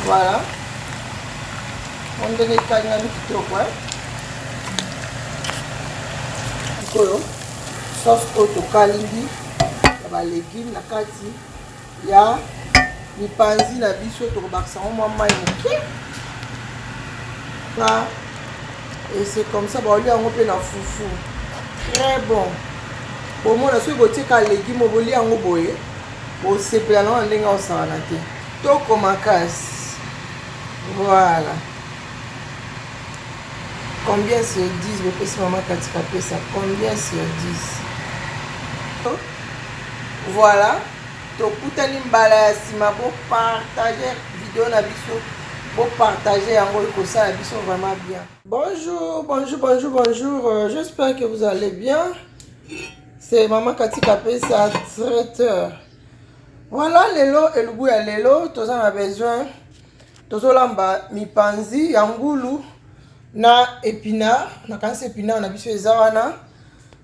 Voilà, mo ndenge ekalingami kitoko. Sikoyo sauce oyo tokalingi ya balegume na kati ya mipanzi na biso, tokobakisa yango mwa mai moke na, et c'est comme ça baolia yango mpe na fufu, très bon. Bomona, soki botieka légume, bolia yango boye, bosepela nango na ndenge osakana te. Toko makasi. Voilà, combien sur 10 bopesi mama Katika pesa? Combien sur 10? Voilà, tokutani mbala ya nsima. Bopartage video na biso, bopartage yango, ekosala biso vraiment bien. Bonjour, bonjour, bonjour, bonjour. J'espère que vous allez bien. C'est maman Katika Pesa Traiteur. Voilà, lelo elubu ya lelo, toza na besoin, tozolamba mipanzi ya ngulu na épinard. Nakanisi épinard na biso eza wana.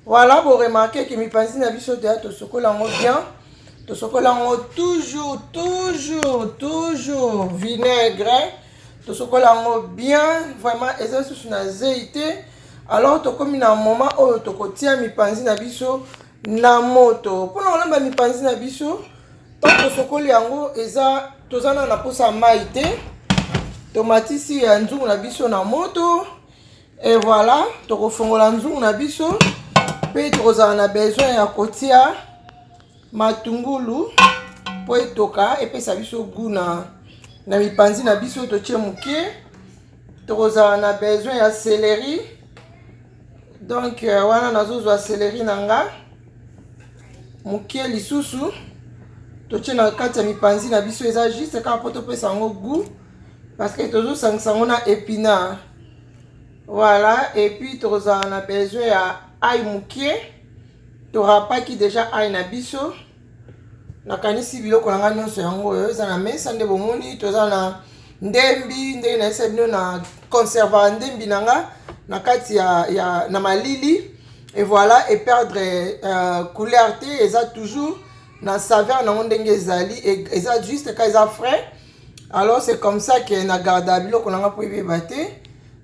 Voilà, boremarquer ke mipanzi na biso deya tosokola yango bien, tosokola yango toujours, toujours, toujours vinaigre, tosokola yango bien vraiment, eza lisusu na zei te. Alors tokomi na moment oyo tokotia mipanzi na biso na moto mpona kolamba mipanzi na biso. Ntango tosokoli yango, eza toza na posa mai te. Tomatisi ya nzungu na biso na moto et voilà, tokofongola nzungu na biso mpe tokozala na besoin ya kotia matungulu mpo etoka, epesa biso goût na mipanzi na biso. Totie moke. Tokozala na besoin ya céleri. Donc wana nazozwa céleri na nga moke lisusu, totie na kati ya mipanzi na biso. Eza juste kaka mpo topesa yango goût, parce que tozosangisa yango na épinard. Voilà, et puis tokozala na besoin ya ail moke, torapaki déjà ail na biso. Nakanisi biloko na ngai nyonso yango oyo eza na mesa. Nde bomoni, toza na ndembi. Ndenge nayesa bino, na conserver ndembi na nga na kati ya na malili et voilà, et perdre couleur te, eza toujours na saveur nango ndenge ezali, eza juste ka eza frais. Alors c'est comme ça que na garda biloko na nga mpo ebeba te.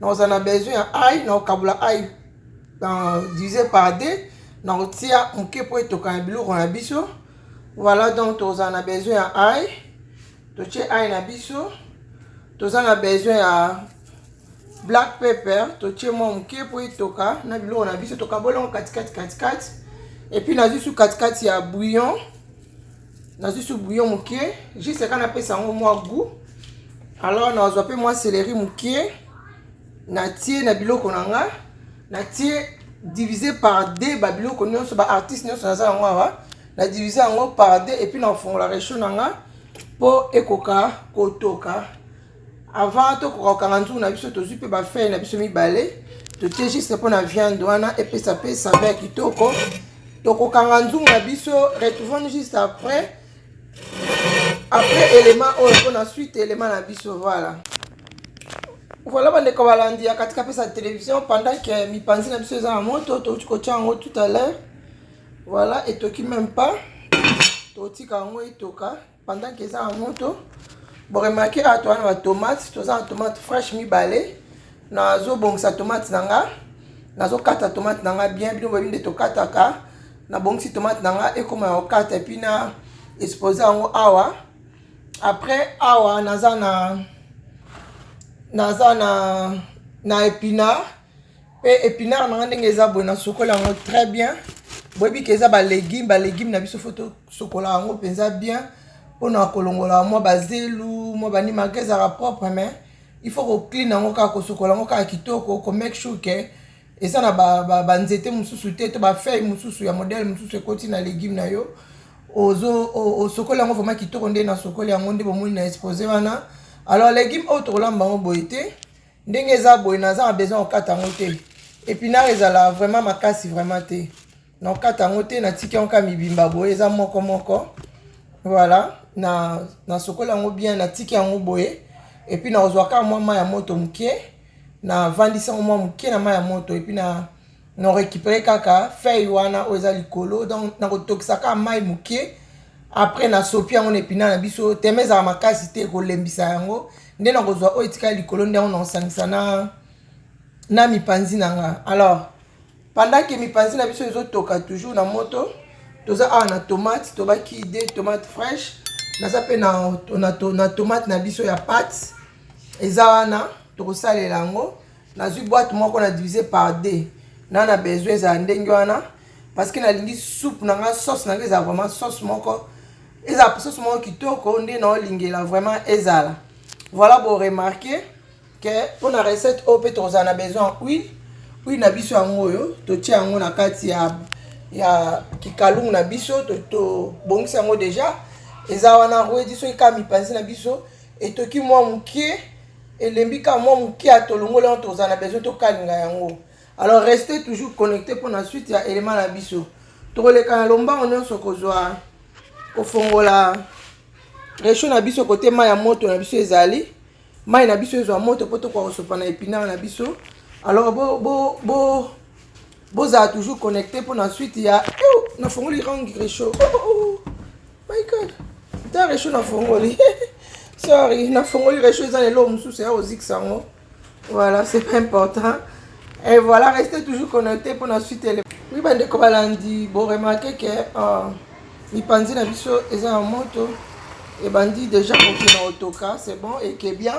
Nakozala na besoin ya ail, nakokabola ail divisé par deux, nakotia moke mpo etoka na biloko na biso. Voilà, donc tozala na besoin ya ail, totie ail na biso. Toza na besoin ya black pepper, totie mwa moke mpo etoka na biloko na biso. Tokabola yango katikati katikati. Et puis nazwi su katikati ya bouillon, nazwi su bouillon moke, juste kaka napesa yango mwa goût. Alors nazwa mpe mwa céleri moke, natie na biloko na nga, natie divisé par deux babiloko nyonso, baartiste nyonso naza yango awa, na divise yango par deux. Et puis nakofongola réchaud na nga mpo ekoka kotoka. Avant tokoka kokanga nzungu na biso, tozwi mpe bafeuille na biso mibale, totie juste mpo na viande wana epesa mpe saveur kitoko. Tokokanga nzungu na biso. Retrouvons juste après élément oyo mpona suite élément na biso. Voilà, voilà, bandeko balandi ya Katika Pesa Télévision, pendant que mipanzi na biso eza na moto, touti kotia yango tout à l'heure. Voilà, etoki même pas, totika yango etoka pendant que eza na moto. Boremarquer awa toza na batomate, toza na tomate fraîche mibale. Nazobongisa tomate na nga, nazokata tomate na nga bien. Bino boyebi nde tokataka. Nabongisi tomate na nga, ekoma ya kokata, et puis na expose yango awa. Après awa naza na épinard. Mpe épinard na nga ndenge eza boye, nasokola yango très bien. Boyebi ke eza balégume, balégume na biso faut tosokola yango mpenza bien mpona kolongola mwa bazelu, mwa banimaka. Ezalaka propre, mais il faut koclean yango kaka, kosokola yango kaka kitoko, komake sure ke eza na banzete mosusu te to bafeuille mosusu ya modèle mosusu ekoti na légume na yo. Osokoli yango vraiment kitoko nde nasokoli yango, nde bomoni na expose wana. Alors légume oyo tokolamba yango boye te. Ndenge eza boye, naza na besoin kokata yango te. Épinard ezala vraiment makasi vraiment te, nakokata yango te, natiki yango kaka mibimba boye, eza moko moko. Voilà, na nasokoli yango bien, natiki yango boye. Et puis nakozwa kaka mwa mai ya moto moke, navandisi yango mwa moke na mai ya moto, et puis na récupéré kaka feuille wana oyo eza likolo. Donc nakotokisa kaka mai moke. Après nasopi yango na epinard na biso, teme ezala makasi te, kolembisa yango nde nakozwa oyo etikali likolo, nde yango nakosangisa na mipanzi na nga. Alors pendant que mipanzi na biso ezotoka toujours na moto, toza awa na tomate, tobaki deux tomates fraîches. Naza mpe na tomate na biso ya pâte, eza wana, tokosalela yango. Nazwi boîte moko na divisé par deux, na besoin ezala ndenge wana parce que nalingi soupe na nga, sauce na nga ezala vraiment sauce moko, ezala sauce moko kitoko nde naolingela vraiment ezala. Voilà, boremarquer que mpona recette oyo mpe tokozala na besoin huile. Huile na biso yango oyo, totie yango na kati ya kikalungu na biso, tobongisi yango déjà, eza wana rwedi. Soki kaka mipanzi na biso etoki mwa moke, elembi kaka mwa moke ya tolongoli yango, tozala na besoin tokalinga yango. Alors restez toujours connecté mpona suite ya élément na biso. Tokoleka na lombango nyonso kozwa kofongola réchaud na biso, kote mai ya moto na biso ezali, mai na biso ezwa moto mpo tokoka kosopa na épinard na biso. Alors bo bozala toujours connecté mpona suite ya. Nafongoli rangi réchaud. Oh, oh, my God, ta réchaud nafongoli, sorry, nafongoli réchaud, eza na eloko mosusu ya kozikisa yango. Voilà, c'est pas important. Et voilà, restez toujours connecté pour la suite. Oui, bandeko balandi, boremarquer que mipanzi na biso eza na moto, ebandi déjà kokende kotoka, c'est bon eke bien.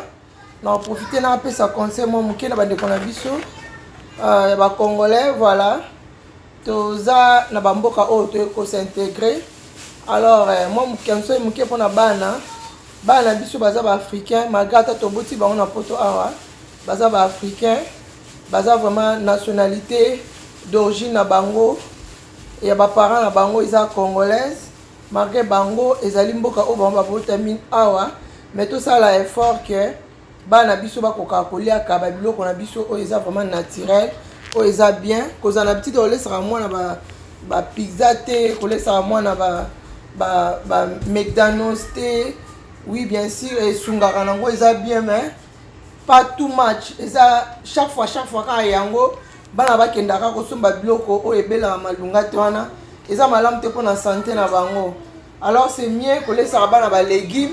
Na profite na apesa conseil mwa moke na bandeko na biso ya bacongolais. Voilà, toza na bamboka oyo toyei kos'intégrer. Alors mwa moke moke mpona bana na biso baza baafricain, malgré ata toboti bango na Poto awa, baza baafricain, baza vraiment nationalité d'origine na bango ya baparent na bango eza congolaise. Malgré bango ezali mboka oyo bango babotami awa, mais tosala effort que bana biso bakokaka koliaka babiloko na biso oyo eza vraiment naturel, oyo eza bien. Kozala na habitude kolesaka mwana bapizza te, kolesaka mwana ba McDonald's te. Oui, bien sûr, esungaka nango, eza bien, mais pas too much. Eza chaque fois, chaque fois kaka yango, bana bakendaka kosomba biloko oyo ebelaka malunga te, wana eza malamu te mpona santé na bango. Alors c'est mieux kolesaka bana balégume.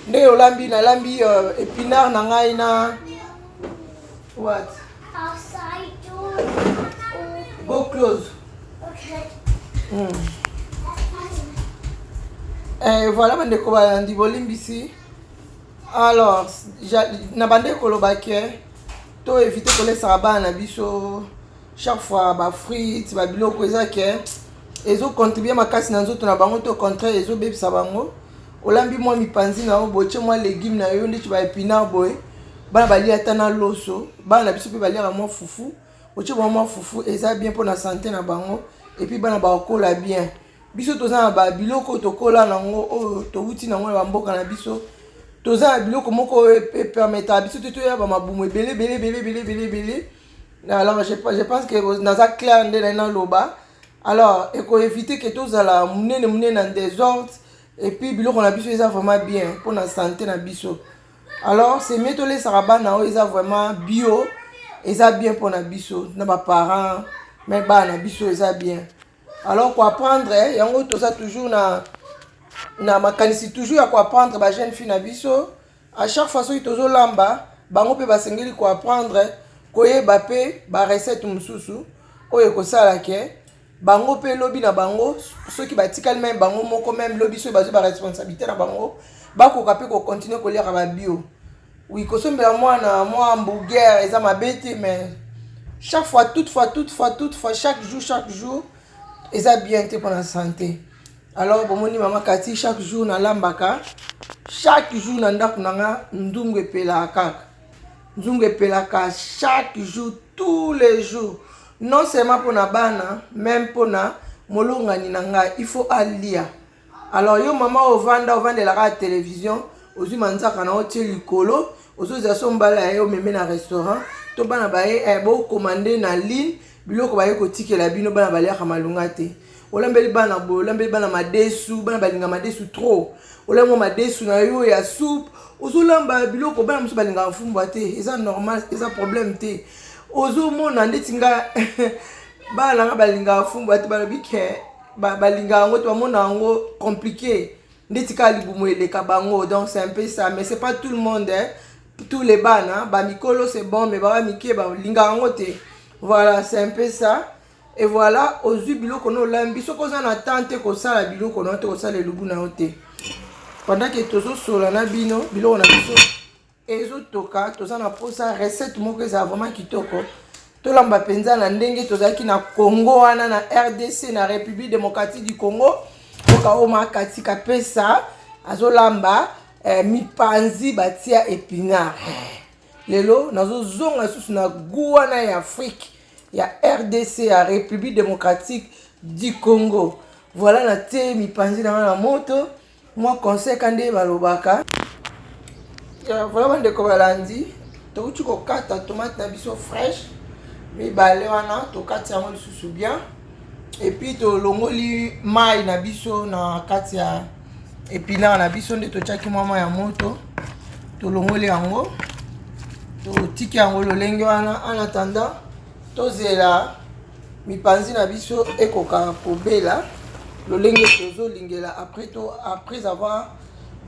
Ndenge olambi, nalambi épinard na ngai na what? Outside door open. Go close. Okay. Eh, voilà, bandeko balandi, bolimbisi. Alors na bandeko koloba ke to évite kolesaka bana na biso chaque fois bafrite, babiloko eza ke ezocontribue makasi na nzoto na bango to contraire ezobebisa bango. Olambi mwa mipanzi na yo, botie mwa légume na yo ndeti baépinard boye, bana balia ata na loso. Bana na biso mpe baliaka mwa fufu, otie bango mwa fufu, eza bien mpona santé na bango et puis bana bakokola bien. Biso toza na babiloko oyo tokola nango, oyo towuti nango na bamboka na biso. Toza na biloko moko oyo epermetaka biso te toya bamabumu ebele ebele ebele ebele ebele ebele. Alors je pense que naza clair nde nai naloba. Alors ekoéviter ke tozala monene monene na désordre et puis biloko na biso eza vraiment bien mpona santé na biso. Alors c'est mieux tolesaka bana oyo eza vraiment bio, eza bien mpona biso na baparent, mais bana na biso eza bien. Alors koapprendre yango, toza toujours na makanisi toujours ya koapprendre bajeune fille na biso. À chaque fois soki tozolamba, bango mpe basengeli koapprendre, koyeba mpe barecette mosusu oyo ekosala ke bango mpe lobi na bango, soki batikali même bango moko, même lobi soki bazwi baresponsabilité na bango, bakoka mpe kocontinue koliaka babio. Oui, kosombela mwana mwa hamburger eza mabe te, mais chaque fois, toutefois, toutefois, toutefois, chaque jour, chaque jour, eza bien te mpona santé. Alors bomoni mama Kati, chaque jour nalambaka, chaque jour na ndako na nga nzungu epelaka kaka, nzungu epelaka chaque jour, tous les jours, non seulement mpona bana, même mpona molongani na ngai, il faut alia. Alors yo mama ovanda, ovandelaka ya télévision, ozwi manzaka na otie likolo, ozozela so mbala ya ye omeme na restaurant to bana baye bocommander na ligne biloko baye kotikela bino, bana baliaka malunga te. Olambeli bana boye, olambeli bana madesu, bana balinga madesu trop, olambi madesu na yo ya soupe, ozolamba biloko bana mosusu balingaka fumbwa te, eza normal, eza problème te. Ozomona ndeti nga, bana nanga balingaka fumbwa te, balobi ke balingaka yango te, bamona yango compliqué. Ndeti kaka libumu eleka bango. Donc c'est un peu ça, mais c'est pas tout le monde, hein. Tous les bana, bamikolo c'est bon, mais baba mike balingaka yango te. Voilà, c'est un peu ça. Et voilà, ozwi biloko na olambi. Soki oza na temps te kosala biloko na yo te, kosala elubu na yo te. Pendant ke tozosola na bino, biloko na biso ezotoka. Toza na mposa recette moko ezala vraiment kitoko. Tolamba mpenza na ndenge tozalaki na Congo wana, na RDC, na République démocratique du Congo. Oka oyo Makati Kapesa azolamba mipanzi batia épinard. Lelo nazozonga lisusu na goût wana ya Afrique, ya RDC, ya République démocratique du Congo. Voilà, natie mipanzi na nga na moto. Mwa conseil ka nde balobaka. Voilà, bandeko balandi, touti kokata tomate na biso fraîche mibale wana. Tokati yango lisusu bien et puis tolongoli mai na biso na kati ya épinard na biso. Nde totiaki mwa mai ya moto, tolongoli yango, totiki yango lolenge wana en attendant tozela mipanzi na biso ekoka kobela lolenge tozolingela. Après avoir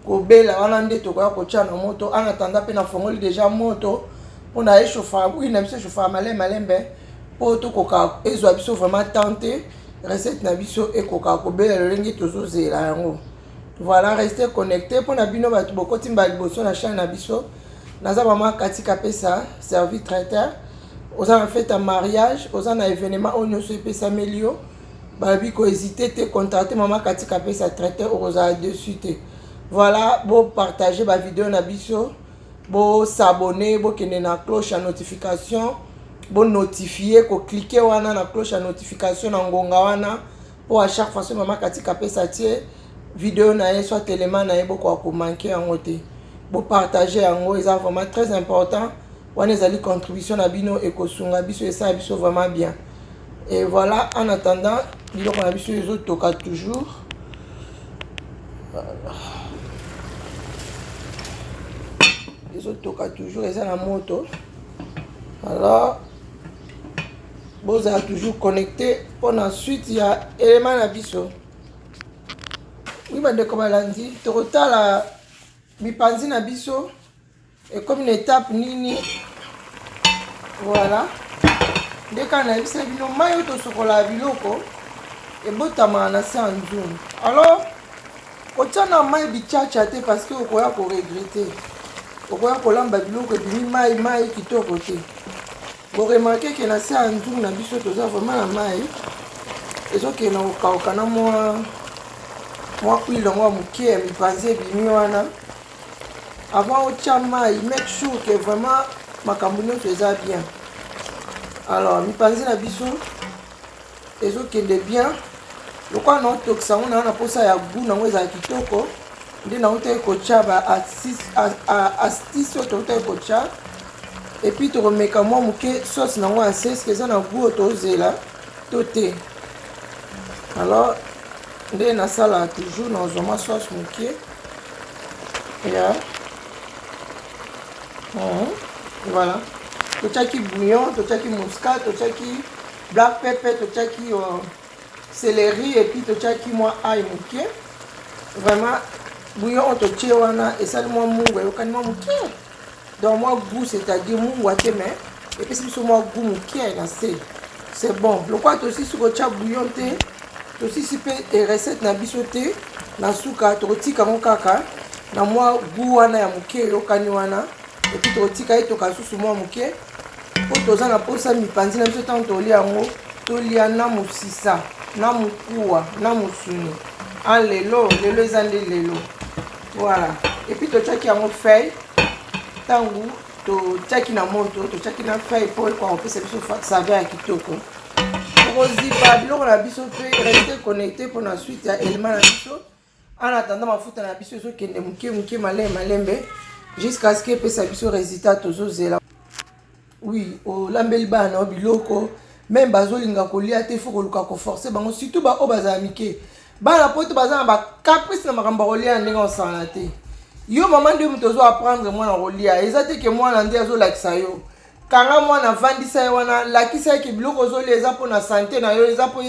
kobela wana, nde tokoya kotia na moto. En attendant mpe nafongoli déjà moto mpona échauffer huile na biso, échauffer malembe malembe mpo tokoka ezwa biso vraiment temps te, recette na biso ekoka kobela lolenge tozozela yango. Voilà, restez connecté. Mpona bino bato bokoti mbala liboso na chaîne na biso, naza mama Kati Kapesa, service traiteur. Oza na fête ya mariage, oza na événement oyo nyonso epesameli yo, balobi kohésite te, contacte mama Kati Kapesa traiteur, okozala dessus te. Voilà, bopartage bavideo na biso, bos'abonner, bokende na cloche ya notification, bonotifie, kocliquer wana na cloche ya notification na ngonga wana, mpo à chaque fois so mama Kati Kapesa tie video na ye, soit élément na ye, bokoka komanquer yango te. Bopartage yango, eza vraiment très important. Wana ezali contribution na bino, ekosunga biso, esala biso vraiment bien. Et voilà, en attendant, biloko na biso ezotoka toujours. Voilà. Ezotoka toujours, eza na moto. Alors bozala toujours connecté mpona suite ya élément na biso. Oui, bandeko balandi, tokotala mipanzi na biso ekomi na étape nini. Voilà, nde kaka nayebisa bino, mai oyo tosokolaka biloko ebotamaka na se ya nzungu. Alors kotia na mai bichacha te, parce que okoya koregretter, okoya kolamba biloko ebimi mai mai kitoko te. Boremarquer ke na se ya nzungu na biso toza vraiment na mai ezokende na kokauka na mwa huile yango ya moke ya mipanzi ebimi wana. Avant otya mai, make sure ke vraiment makambo nyonso eza bien. Alors mipanzi na biso ezokende bien. Lokola na otokisa yango na mposa ya goût nango ezala kitoko, nde nautaki kotya ba astuce oyo toutaki kotya. Et puis tokomeka mwa moke sauce nango ya se, eske eza na goût oyo tozela to te. Alors nde nasala toujours, nazwa mwa sauce moke ya. Voilà, totiaki bouillon, totiaki muscade, totiaki black pepper, totiaki céleri et puis totiaki mwa ail moke. Vraiment bouillon oyo totie wana esali mwa mungu eyokani mwa moke, donc mwa goût, c'est-à-dire mungwa te, mais epesi biso mwa goût moke na se, c'est bon. Lokola tosisi kotia bouillon te, tosisi mpe recette na biso te, na suka tokotika yango kaka na mwa goût wana ya moke eyokani wana. Et puis tokotika ye toka lisusu mwa moke, mpo toza na mposa mipanzi na biso, ntango tolia yango, tolia na mosisa, na mokuwa, na mosuni. A lelo, lelo eza nde lelo. Voilà, et puis totiaki yango feuille. Ntango totiaki na moto, totiaki na feuille mpo ekoka kopesa biso saveur ya kitoko. Tokozipa biloko na biso mpe reste connecté mpona suite ya élément na biso. En attendant, mafuta na biso ezokende moke moke, malembe malembe, jusqu'à ce que epesa biso résultat tozozela. Oui, olambeli bana na yo biloko, même bazolinga kolia te, faut koluka koforcer bango, surtout baoyo bazala mike. Bana po te baza na bacaprice na makambo ya kolia na ndenge osala te. Yo mama nde moto ozo apprendre mwana kolia, eza te ke mwana nde azolakisa yo. Kanga mwana, avandisa ye wana, lakisa ye ke biloko ozolia eza mpona santé na yo, eza mpo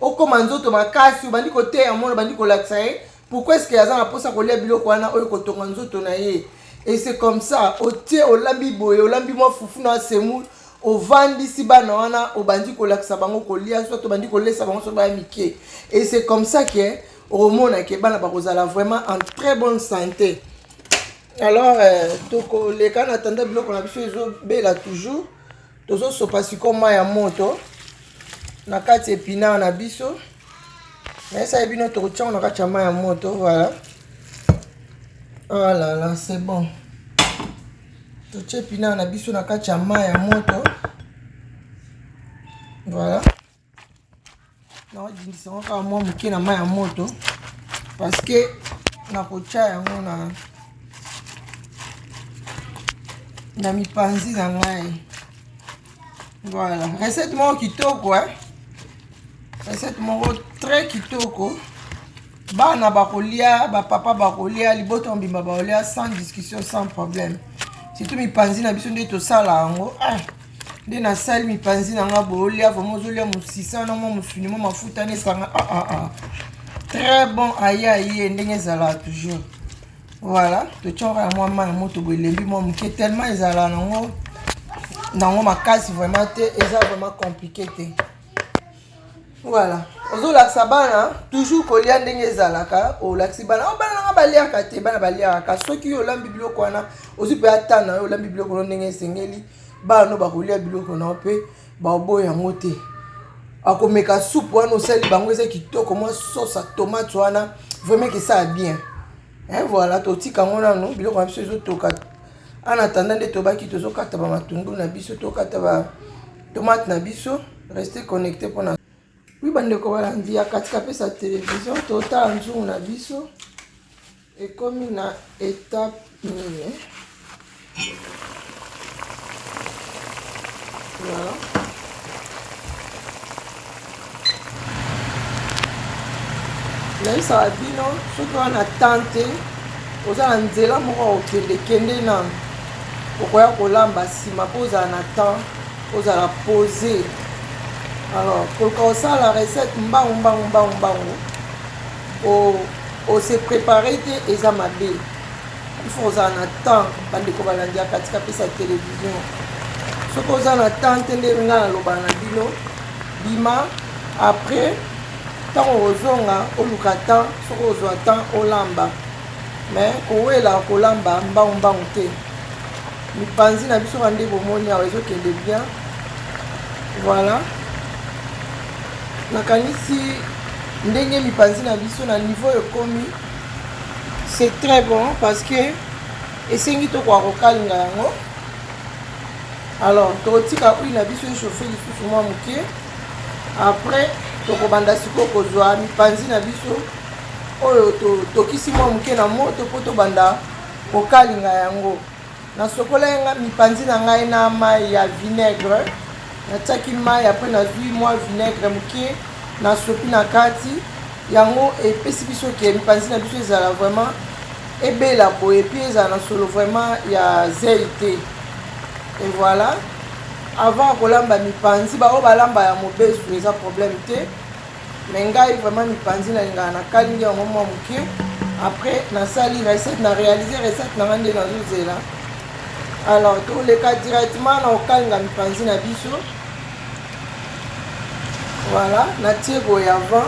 okóma nzoto makasi. Obandi koteya mwana, obandi kolakisa ye. Pourquoi est-ce que aza na mposa kolia biloko wana oyo kotonga nzoto na ye? Et c'est comme ça, otie olambi boye, olambi mwa fufu na semoule, ovandisi bana wana, obandi kolakisa bango kolia, soit obandi kolesa bango soki baya mike. Et c'est comme ça que okomona ke bana bakozala vraiment en très bonne santé. Alors tokoleka na tanda, biloko na biso ezobela toujours. Tozosopa sikoyo mai ya moto na kati épinard na biso. Nayesaki bino, tokotiango na kati ya mai ya moto. Voilà, oh là là, c'est bon. Totie épinard na biso na kati ya mai ya moto. Voilà, naodindisa yango kaka mwa moke na mai ya moto parce que nakotia yango na mipanzi na ngai. Voilà, recette moko kitoko, eh? Recette moko très kitoko. Bana bakolia, bapapa bakolia, libota mobimba bakolia sans discussion, sans problème. Surtout mipanzi na biso nde tosala yango, ah, nde nasali mipanzi na nga boyolia vraiment, ozolia mosisa na mwa mosuni, mwa mafuta nesanga. Ah, ah, ah. Très bon, aye aye ndenge ezalaka toujours. Voilà, totiaka ya mwa mai ya moto boye, elembi mwa moke, tellement ezala nango makasi vraiment te, eza vraiment compliqué te. Voilà, ozolakisa bana toujours kolia ndenge ezalaka. Olakisi bana, o bana nanga baliaka te, bana baliaka. Soki yo olambi biloko wana, ozwi mpe ata na yo olambi biloko no ndenge esengeli, bana no bakolia biloko na yo mpe baoboya yango te. Akomeka supu wana osali bango, eza kitoko, mwa sauce ya tomate wana vraiment ekesala bien, hein. Voilà, totika yango nano, biloko na biso ezotoka. En attendant nde tobaki tozokata bamatungulu na biso, tokata batomate na biso. Reste connecté mpona wi bandeko balandi ya Katika Pesa Télévision. Totala nzungu na biso ekomi na étape nini. Voilà, nayebisaka bino, soki wana tante oza na nzela moko ya kokende, kende nano, okoya kolamba nsima mpo ozala na temps, ozala posé. Alors koluka kosala recette mbangu mbangu mbangu mbangu, ose préparer te, eza mabe. Il faut ozala na temps. Bandeko balandi ya Katika Pesa Télévision, soki oza na temps te, nde ngai nalobaka na bino, bima, après ntango ozonga oluka temps, soki ozwa temps olamba. Mais kowela kolamba mbangu mbangu te. Mipanzi na biso ka nde bomoni awa ezokende bien. Voilà, nakanisi ndenge mipanzi na biso na niveau ekomi, c'est très bon parce que esengi tokoka kokalinga yango. Alors tokotika huile na biso echauffe lisusu mwa moke, après tokobanda sikoyo kozwa mipanzi na biso oyo tokisi mwa moke na moto mpo tobanda kokalinga yango. Nasokola nga mipanzi na ngai na mai ya vinaigre. Natiaki mai, après nazwi mwa vinaigre moke, nasopi na kati. Yango epesi biso ke mipanzi na biso ezala vraiment ebela boye, et puis ezala na solo vraiment ya zei te. Et voilà, avant kolamba mipanzi, baoyo balamba ya mobesu eza problème te, mais ngai vraiment mipanzi nalingaka nakalingi yango mwa moke, après nasali recette, na réalise recette na ngai nde nazozela. Alors toleka directement na kokalinga mipanzi na biso. Voilà, natie boye avant,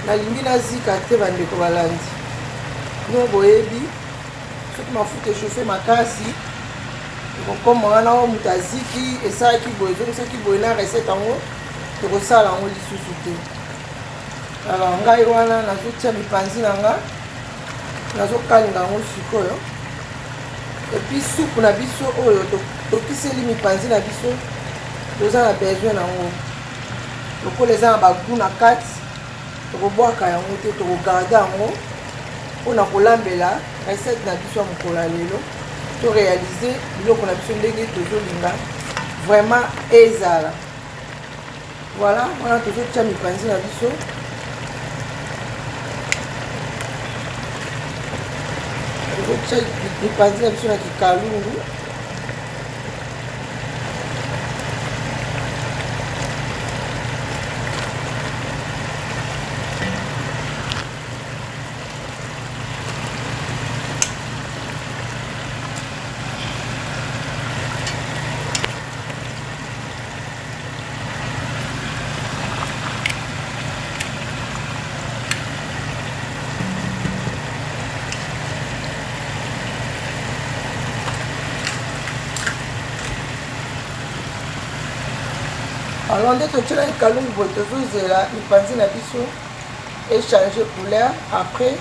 nalingi nazika te. Bandeko balandi, bino boyebi, soki mafuta echauffe makasi, ekokoma wana oyo moto aziki, esalaki boye, ezongisaki boye na recette yango, tokosala yango lisusu te. Alors ngai wana nazotia mipanzi na nga, nazokalinga yango sikoyo. Et puis supu na biso oyo tokiseli mipanzi na biso, toza na besoin nango lokola eza na bagoût na kati, tokobwaka yango te, tokogarder yango mpona kolambela recette na biso ya mokolo ya lelo. Toréaliser biloko na biso ndenge tozolinga vraiment ezala. Voilà, wana tozotia mipanzi na biso, tozotia mipanzi na biso na kikalungu. Alors nde totyelaki kalungu boye, tozozela mipanzi na biso echange couleur. Après,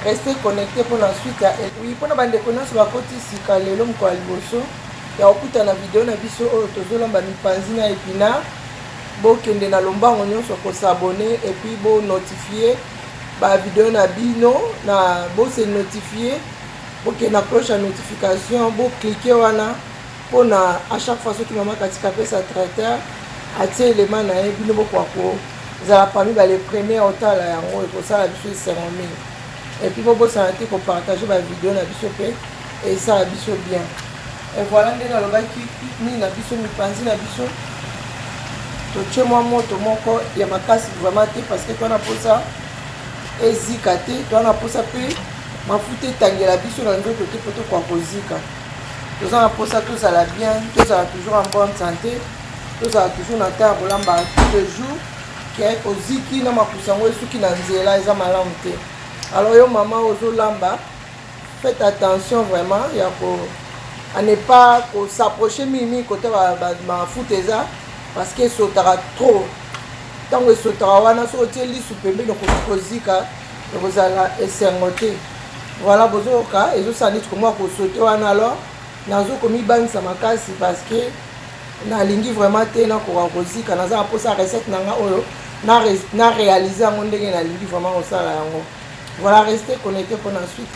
restez connecté mpona suite ya oui. Mpona bandeko nyonso bakoti sika lelo, mokolo ya liboso ya kokutana video na biso oyo tozolamba mipanzi na épinard, bokende na lombango nyonso kos'abonner et puis bonotifie bavideo na bino na bose notifie. Bokende na cloche ya notification, boclique wana mpona à chaque fois soki mama Katika apesa traiteur atie elema na ye, bino bokoka kozala parmi bale premier otala yango. Ekosala biso esengo mingi. Et puis bobosana te kopartage bavideo na biso mpe esala biso bien. Et voilà, nde nalobaki nini na biso, mipanzi na biso, totie mwa moto moko ya makasi vraiment te, parce que towana mposa ezika te, towana mposa mpe mafuta etangela biso na nzoto te mpo tokoka kozika. Toza na mposa tozala bien, tozala toujours en bonne santé, tozala toujours na temps ya kolamba tous les jours. Ke oziki na makusa yango esuki na nzela, eza malamu te. Alors yo mama ozolamba, faites attention vraiment ya ko à ne pas s'approcher mingi côté mafuta eza, parce que esotaka trop. Ntango esotaka wana, soki otie lisu pembeni, okoki kozika, ekozala esengo te. Voilà, bozoyoka ezosala neti komwa kosote wana. Alors nazokomibangisa makasi parce que nalingi vraiment te nakoka kozika. Naza na mposa recette na nga oyo na réalise yango ndenge nalingi vraiment kosala yango. Voilà, restez connecté pour la suite.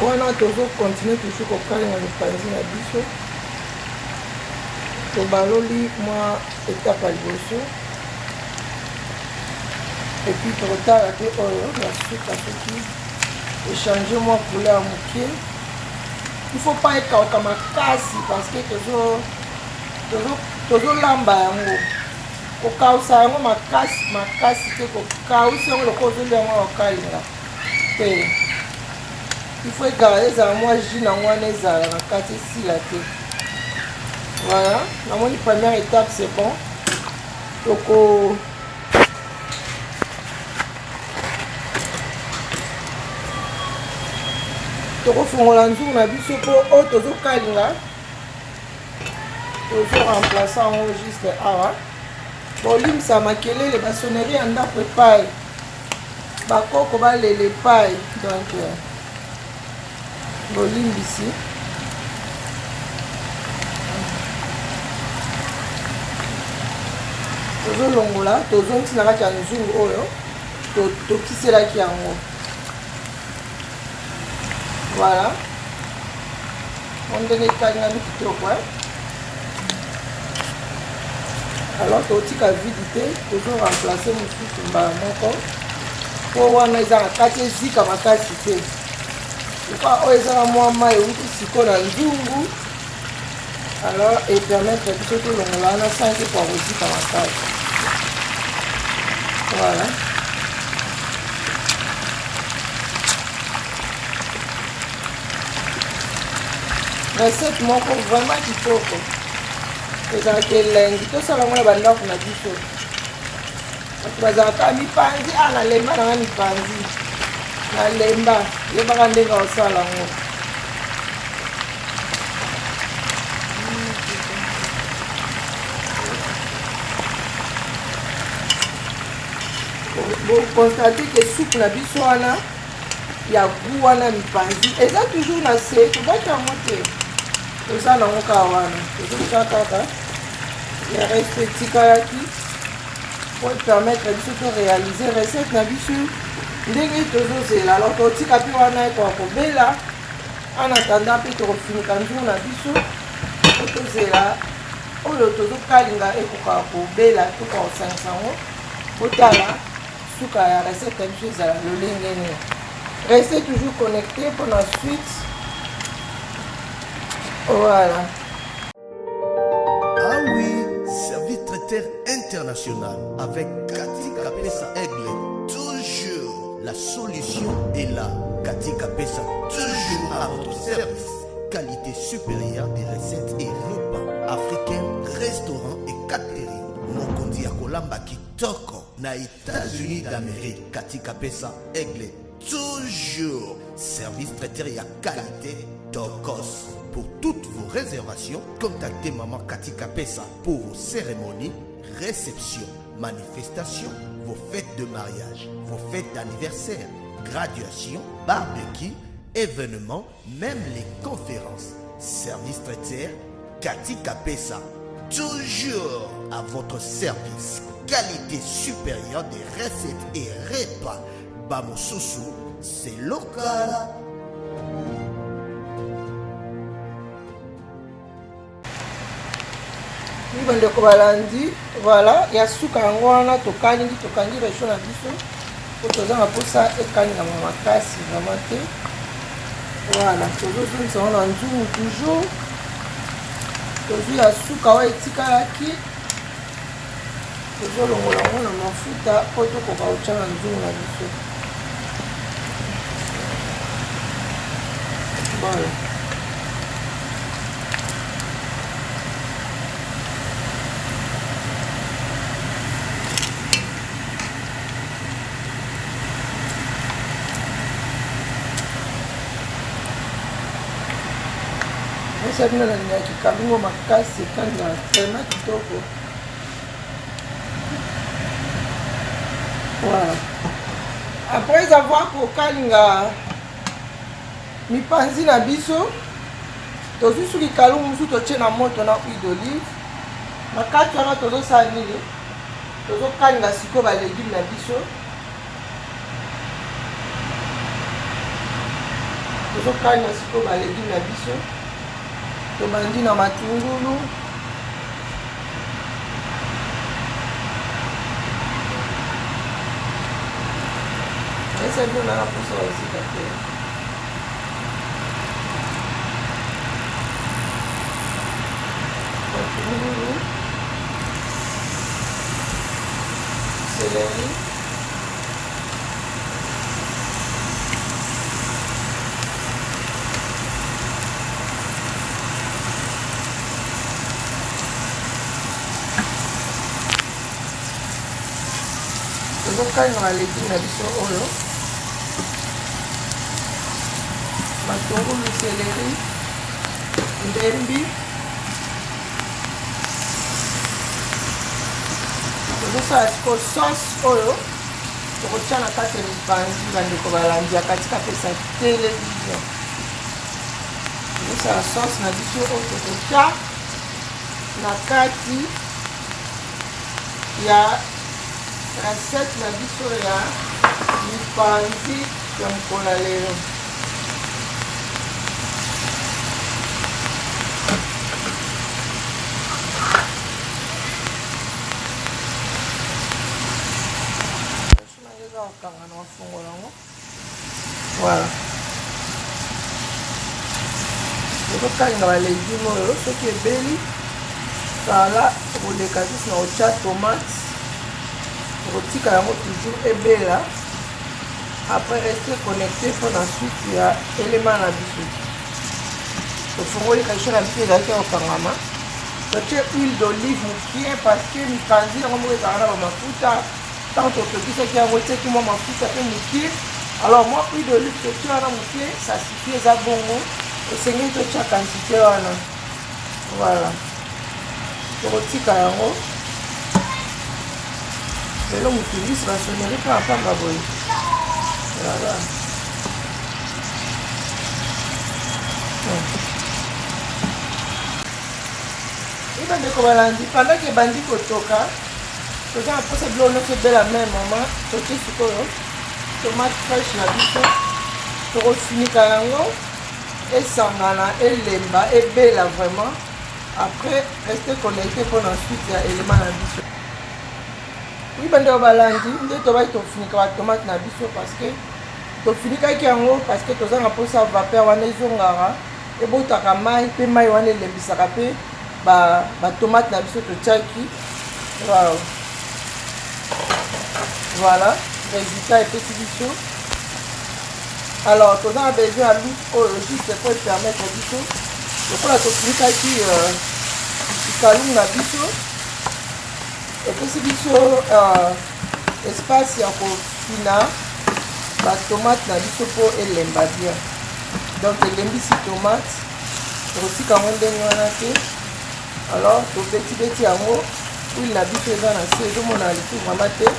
Wana tozocontinue toujours kokalinga mipanzi na biso, tobaloli mwa étape ya liboso et puis tokotala mpe oyo ya suka soki echange mwa couleur moke. Il faut pas ekauka makasi parce que tozolamba yango. Kokausa yango makasi makasi te, kokausi yango lokola ozolia yango ya kokalinga te. Il faut ekala, ezala mwa jus nango wana ezala na kati, esila te. Voilà, namoni première étape, c'est bon. Toko tokofongola nzungu na biso mpo oyo tozokalinga, tozoremplace yango juste awa. Bolimbisa makelele, basonnerie ya ndako epai bakoko balela epai, donc bolimbisi. Tozolongola, tozongisi na kati ya nzungu oyo tokiselaki yango. Voilà, ndenge ekalingami kitoko. Alors totika vide te, tozo remplace mosusu mbala moko mpo wana eza na kati ezika makasi te. Lokola oyo eza na mwa mai euti siko na nzungu, alors epermettre biso tolongola wana sans que kwa kozika makasi. Voilà, recette moko vraiment kitoko, ezalaka elengi. Tosala yango na bandako na biso. Bato bazalaka mipanzi a nalemba nanga mipanzi, nalemba. Yebaka ndenge osala yango. Boconstate ke supu na biso wana ya goût wana, mipanzi eza toujours na se, tobaki yango te, toza nango kaka wana. Tozotya kaka le reste etikalaki po permettre biso to réaliser recette na biso ndenge tozozela. Alors totika mpe wana ekoka kobela. En attendant mpe tokofinika nzungu na biso po tozela oyo tozokalinga ekoka kobela, tokoka kosangisa yango. Botala suka ya recette na biso ezala lolenge nini. Restez toujours connecté pour la suite. Voilà. Ah oui, service traiteur international avec Cathy Kapesa Aigle. Toujours la solution est là. Cathy Kapesa, toujours à votre service. Qualité supérieure des recettes et repas africains, restaurants et catering. Mokonzi ya. kolamba kitoko na États-Unis d'Amérique. Cathy Kapesa Aigle, toujours service traiteur ya qualité tokos. Pour toutes vos réservations, contactez Maman Cathy Kapesa pour vos cérémonies, réceptions, manifestations, vos fêtes de mariage, vos fêtes d'anniversaire, graduation, barbecue, événements, même les conférences. Service traiteur Cathy Kapesa, toujours à votre service. Qualité supérieure des recettes et repas. Bamosusu, c'est local. Oui, bandeko balandi, voilà, ya suka yango wana tokalingi, tokangi rechaud na biso po toza na mposa ekalingama makasi vraiment te. Voilà, tozozongisa yango na nzungu toujours. Tozwi ya suka oyo etikalaki, tozolongola yango na mafuta po tokoka kotya na nzungu na biso. Voilà. Esa bino nalingaki kalungo makasi ekanga vraiment kitoko. Voilà. Après avoir kokalinga mipanzi na biso, tozwi suki kalungu mosusu totie na moto na huile d'olive. Na kati wana tozosala nini? Tozokalinga sikoyo ba legumes na biso. Tozokalinga sikoyo ba legumes na biso. Tobandi na matungulu. Esa bino na posa ozika te. Matungulu. Céleri. Tozokalinga ba legume na biso oyo, matungulu, céleri, ndembi. Tozosala sikoyo sauce oyo tokotia na kati ya mipanzi. Bandeko balandi ya Katika Pesa Television, tozosala sauce na biso oyo tokotia na kati ya recette na biso ya mipanzi ya mokolo ya lelo. Kokanga na mafungola yango. Voilà, tozokalinga ba legume oyo. Soki ebeli kala, tokoleka lisusu na kotya tomate. Tokotika yango toujours ebela. Après, rester connecté mpona suite ya élément na biso. Tofungoli réchaud na biso ezalaki ya kokangama, totie huile d'olive mokie parce que mipanzi yango moko ezalaka na bamafuta. Ntango totokisaki yango, etiaki mwa mafuta mpe mokie. Alors mwa huile d'olive totie wana mokie, ça suffit. Eza bongo, esengeli totia quantité wana. Voilà, tokotika yango lelo. Motungisi basoneri mpe apamba boye. Voilà. Bandeko balandi, pendant ke ebandi kotoka, toza na mposa biloko nyonso ebela même moment. Totie sikoyo tomate fraîche na biso, tokofinika yango esangana, elemba, ebela vraiment. Après, reste connecté mpona suite ya élément na biso. Oui, bandeko balandi, nde tobaki tofinika batomate na biso parce que tofinikaki yango parce que toza na mposa vapeur wana ezongaka, ebotaka mai mpe mai wana elembisaka mpe batomate na biso totiaki. Wow. Voilà, résultat epesi biso. Alors toza na besoin ya louche oyo juste po epermettre biso, lokola tofinikaki kalungu na biso. Epesi biso espace ya kofina ba tomate na biso mpo elemba bien. Donc elembisi tomate, tokotika yango ndenge wana te. Alors tobetibeti yango, huile na biso eza na se, ezomonana lisusu vraiment te.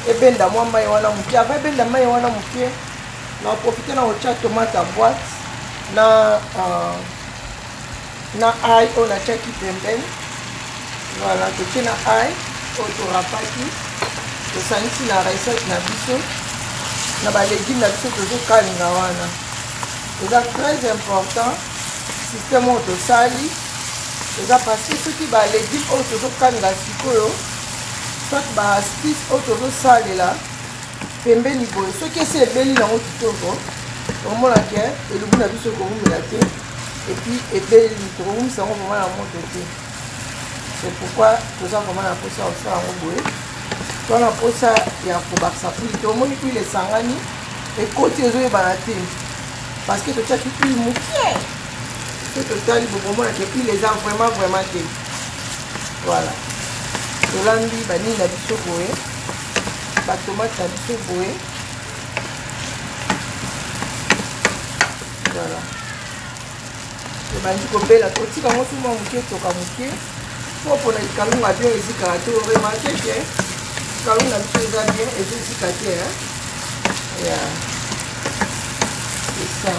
Ebenda mwa mai wana moke, avant ebenda mai wana moke, na profite na kotya tomate ya boîte na na ail oyo natiaki pembeni. Voilà, totie na ail oyo torapaki, tosangisi na recette na biso na ba légume na biso tozokalinga wana. Eza très important système oyo tosali, eza parce que soki ba légume oyo tozokalinga sikoyo, soit ba astuce oyo tozosalela pembeni boye, soki esi ebeli nango kitoko, omona ke elubu na biso ekowumela te. Et puis ebeli, tokowumisa yango vraiment na moto te. C'est pourquoi toza vraiment na mposa ya kosala yango boye. Toza na mposa ya kobakisa huile. Tomoni huile esangani, ekoti, ezoyebana te parce que totiaki huile moke. So totali, bokomona ke huile eza vraiment vraiment te. Voilà, tolambi banini na biso boye, ba tomate na biso boye. Voilà, ebandi kobela, totika yango so mwa moke, etoka moke mpo mpona likalunga bien ezikaka te. Oremarquer ke kalunga na biso eza bien, ezozika te. Yeah. C'est ça.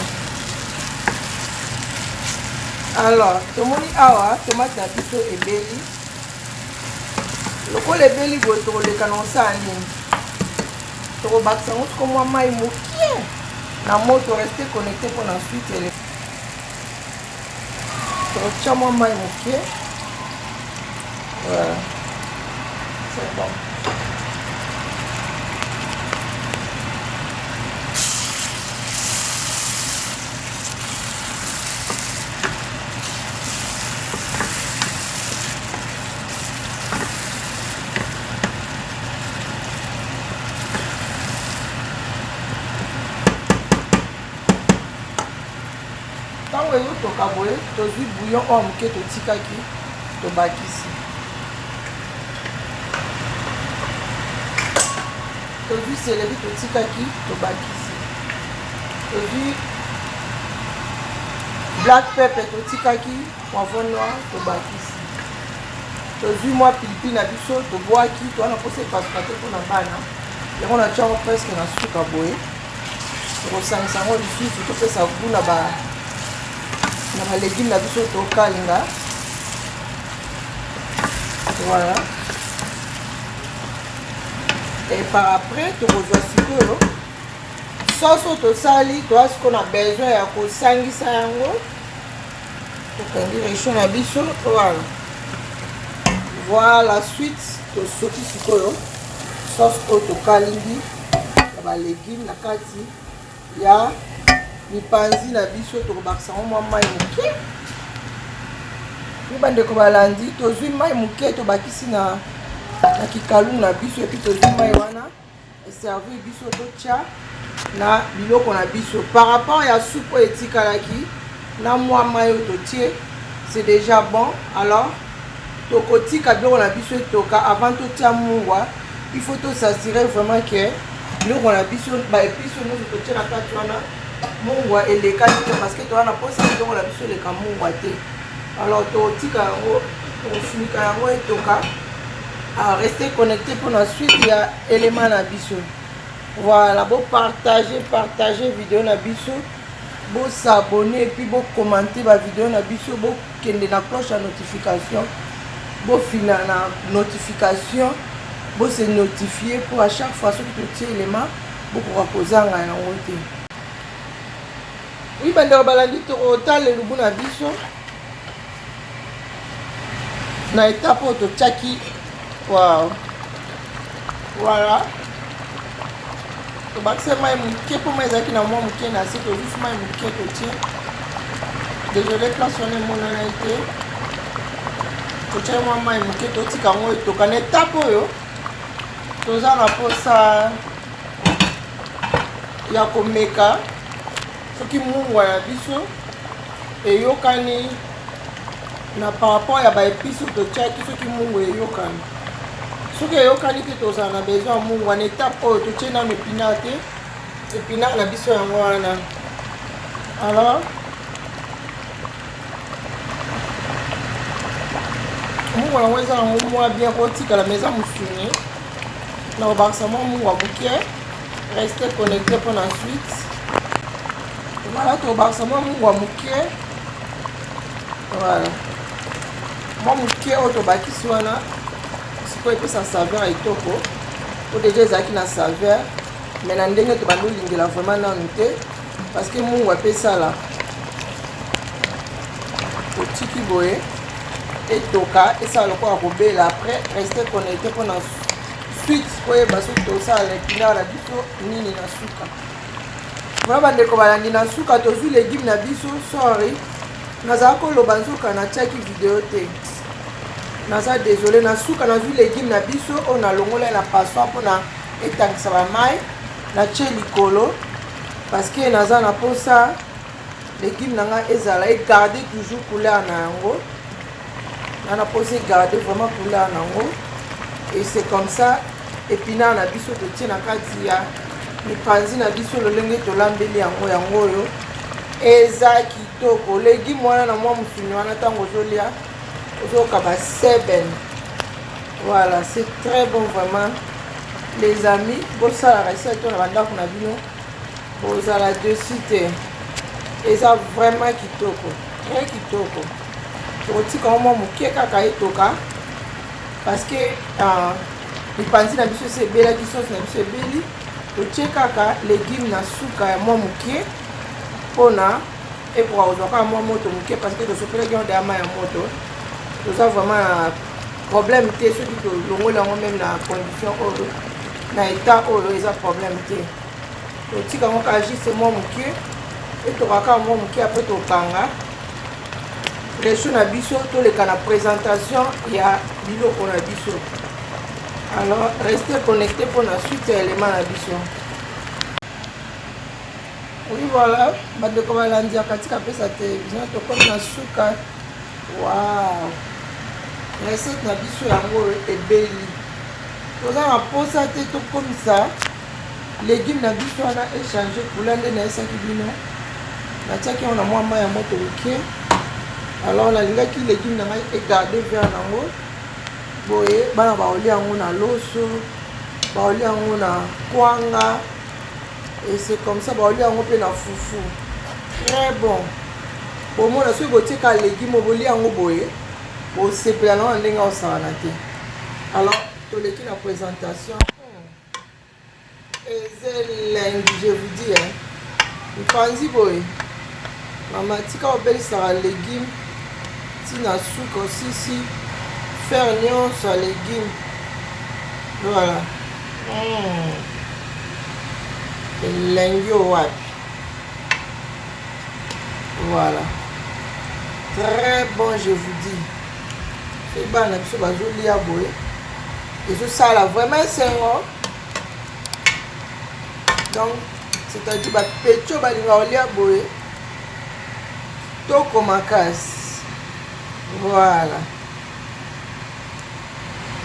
Alors tomoni awa tomate na biso ebeli. Lokola ebeli boye, tokoleka na kosala nini? Tokobakisa yango siko mwa mai moke na moto. Reste connecté mpona suite. Tokotya mwa mai moke. Voilà, c'est bon. Ntango ezotoka boye, tozwi bouillon oyo moke totikaki, tobakisi. Tozwi céleri totikaki, tobakisi. Tozwi black pepper totikaki, poivron noir tobakisi. Tozwi mwa pilipili na biso, tobwaki. Towana mposa epasuka te mpona bana, yango na tiango presque na suka boye. Tokosangisa yango lisusu, topesa goût na ba légume na biso tokalinga. Voilà, et par après tokozwa sikoyo sauce oyo tosali. Toza sikoyo na besoin ya kosangisa yango. Tokangi réchaud na biso. Voilà, voilà, suite tosoki sikoyo sauce oyo tokalingi ya ba légume na kati ya mipanzi na biso. Tokobakisa yango mwa mai moke. Mpe bandeko balandi, tozwi mai moke, tobakisi na kikalungu na biso. Et puis tozwi mai wana, eservir biso totya na biloko na biso par rapport ya supu oyo etikalaki na mwa mai oyo totie. C'est déjà bon. Alors tokotika biloko na biso etoka avant totia mungwa. Il faut tos'assurer vraiment ke biloko na biso, ba épice nyonso totie na kati wana, mungwa elekani te, parce que toza na mposa biloko na biso eleka mungwa te. Alors tokotika yango, tokofunika yango etoka. Restez connecté mpona suite ya élément na biso. Voilà, bopartage, partage vidéo na biso, bos'abonner, et puis bocommenter ba vidéo na biso, bokende na cloche ya notification, bofina na notification, bose notifier pour à chaque fois soki totie élément, bokoka kozanga yango te. Oui, bandeko balandi, tokotala elubu na biso na étape oyo totiaki. Wow, voilà, tobakisi mai moke mpo mai ezalaki na mwa moke na se. Tozwisi mai moke, totie. Désolé, place wana emonanai te. Totie mwa mai moke, totika yango etoka. Na étape oyo toza na mposa ya komeka soki mungwa na biso eyokani na par rapport ya ba épice totiaki. Soki mungwa eyokani, Soki eyokani te, tozala na besoin ya mungwa. Na étape oyo totie nano épinard te. Épinard na biso yango wana. Alors mungwa yango eza yango mwa bien kotikala, ma eza mosuni na kobakisa mwa mungwa moke. Reste connecté mpo na suite. Voilà, tobakisa mwa mungwa moke. Voilà, mwa moke oyo tobakisi wana sikoyo epesa saveur ya kitoko, po déjà ezalaki na saveur, mais na ndenge tobandi olingela vraiment nanu te, parce que mungwa mpe esala. Otiki boye etoka, esala lokola kobela. Après, reste connecté mpona suite, koyeba soki tosala épinard na biso nini na suka. Voilà, bandeko balandi, na suka tozwi légume na biso. Sorry, nazala koloba nzoka natiaki video te, naza désolé. Na suka nazwi légume na biso oyo nalongola na passoire mpona etangisa bamai, natie likolo, parce que naza na mposa légume na ngai ezala egarde toujours couleur na yango. Na na mposa egarde vraiment couleur na yango, et c'est comme ça. Épinard na biso totie na kati ya mipanzi na biso, lolenge tolambeli yango, yango oyo eza kitoko. Légume wana na mwa mosuni wana, ntango ozolia ozoyoka ba 7. Voilà, c'est très bon vraiment, les amis. Bosala recette oyo na bandako na bino, bozala déçus te. Eza vraiment kitoko, très kitoko. Tokotika ngo mwa moke kaka etoka, parce que mipanzi na biso esi ebelaki, sauce na biso ebeli. Totie kaka légume na suka ya mwa moke mpona ekoka kozwa kaka mwa moto moke, parce que tosopelaki yango deya mai ya moto. Toza vraiment na problème te soki tolongoli yango même na condition oyo, na état oyo, eza problème te. Totika yango kaka juste mwa moke, etoka kaka mwa moke. Après tokanga réchaud na biso, toleka na présentation ya biloko na biso. Alors restez connecté mpona suite ya élément na biso. Oui, voilà, bandeko balandi ya Katika Pesa Télévision, tokomi na suka. Wow, recette na biso yango ebeli. Toza na mposa te tokomisa légume na biso wana echange couleur. Nde nayesaki bino, natiaki yango na mwa mai ya moto moke. Alors nalingaki légume na ngai egarde vert nango boye. Bana baolia yango na loso, baolia yango na kwanga, et c'est comme ça. Baolia yango mpe na fufu, très bon. Bomona, soki botieka légume, bolia yango boye, bosepela nango na ndenge osakana te. Alors toleki na présentation. Eza elengi, je vous dis, hein. Mipanzi boye, mama tika obelisaka légume ntina suka, osisi faire nyonso ya légume. Voilà, Elengi oyo wapi! Voilà, très bon, je vous dis. Soki bana na biso bazolia boye, ezosala vraiment esengo. Donc c'est-à-dire bapetits oyo balinga kolia boye toko makasi. Voilà,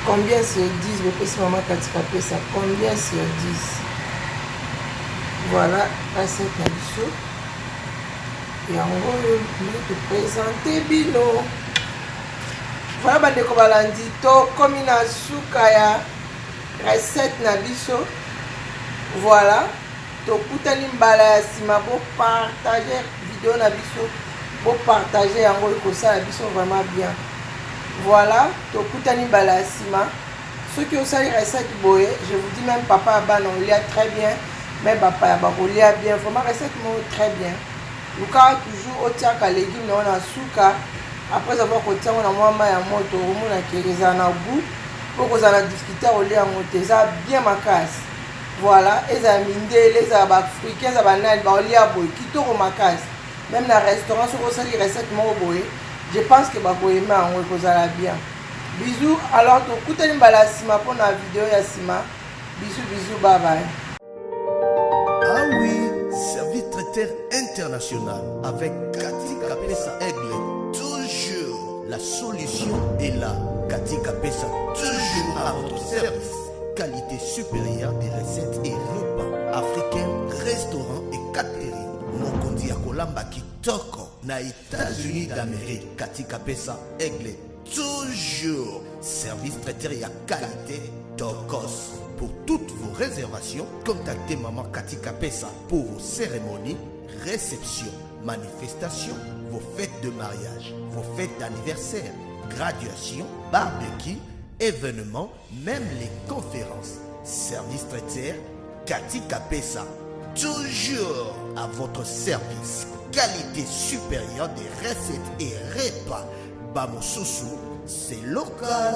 combien sur 10 bopesi mama Katika Pesa? Combien sur 10? Voilà recette na biso yango oyo ndenge toprésente bino. Voilà, bandeko balandi, tokomi na suka ya recette na biso. Voilà, tokutani mbala ya nsima. Bopartage video na biso, bopartage yango, ekosala biso vraiment bien. Voilà, tokutani mbala ya nsima. Soki osali recette boye, je vous dis, même papa ya bana olia très bien, même bapaya bakolia bien. Vraiment recette moko très bien. Lukaka toujours otiaka légume na yo na suka, après avoir kotia yango na mwa mai ya moto. Okomona ke ezala na goût mpo kozala na difficulté ya kolia yango te. Eza bien makasi. Voilà, ezala mindele, ezala baafricain, ezala banani, baolia boye kitoko makasi. Même na restaurant, soki osali recette moko boye, je pense que bakoyema yango, ekozala bien. Bisous. Alors tokutani mbala ya nsima mpona video ya nsima. Bisous, bisous, bye bye. Ah oui, service traiteur international avec Cathy Kapesa Aigle, toujours. La solution est là. Cathy Kapesa, toujours à votre service. Qualité supérieure des recettes et repas africains, restaurants et catering. Mokonzi ya kolamba kitoko na États-Unis d'Amérique. Cathy Kapesa, Aigle, toujours. Service traiteur ya qualité tokos. Pour toutes vos réservations, contactez Maman Cathy Kapesa pour vos cérémonies, réceptions, manifestations, vos fêtes de mariage, vos fêtes d'anniversaire, graduation, barbecue, événements, même les conférences. Service traiteur, Cathy Kapesa, toujours à votre service. Qualité supérieure des recettes et repas. Bamosusu, c'est local.